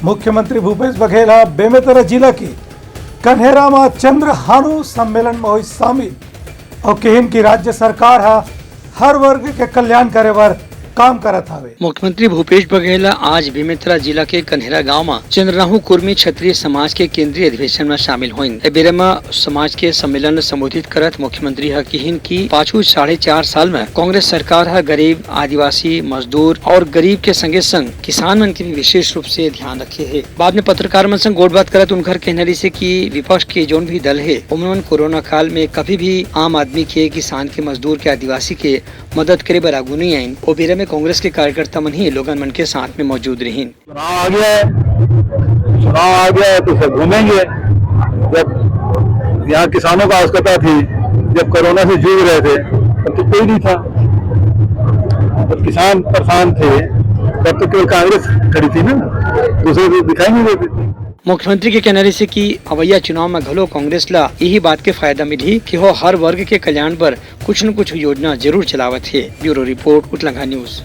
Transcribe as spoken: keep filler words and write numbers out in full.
मुख्यमंत्री भूपेश बघेल ह बेमेतरा जिला के कन्हेरा म चंद्रहानू सम्मेलन म होइस शामिल अउ किहिन कि राज्य सरकार ह हर वर्ग के कल्याण करे बर काम करत हावे। मुख्यमंत्री भूपेश बघेल ह आज बेमेतरा जिला के कन्हेरा गांव म चंद्रहानू कुर्मी क्षत्रिय समाज के केंद्रीय अधिवेशन म शामिल होइन। ए बेरा म समाज के सम्मेलन ल संबोधित करत मुख्यमंत्री ह किहिन कि पाछू साढ़े चार साल म कांग्रेस सरकार ह गरीब, आदिवासी, मजदूर और गरीब के संगे संग किसान मन के भी विशेष रूप से ध्यान रखे हे। बाद में पत्रकार मन संग गोठबात करत उनकर कहना रहिसे कि विपक्ष के जौन भी दल हे, ओमन मन कोरोना काल में कभी भी आम आदमी के, किसान के, मजदूर के, आदिवासी के मदद करे बर आगू नहीं आइन। ओ बेरा में कांग्रेस के कार्यकर्ता मन ही लोगन मन के साथ में मौजूद रहिन। चुनाव आ गया है, चुनाव आ गया है तो सब घूमेंगे। जब यहाँ किसानों का आवश्यकता थी, जब कोरोना से जूझ रहे थे, तब तो कोई नहीं था। जब किसान परेशान थे, तब तो केवल कांग्रेस खड़ी थी ना, दूसरे तो दिखाई नहीं देते थे। मुख्यमंत्री के कहना रहिसे कि अवैया चुनाव में घलो कांग्रेस ला यही बात के फायदा मिलही कि हो हर वर्ग के कल्याण बर कुछ न कुछ योजना जरूर चलावत हे। ब्यूरो रिपोर्ट, उतलंघा न्यूज।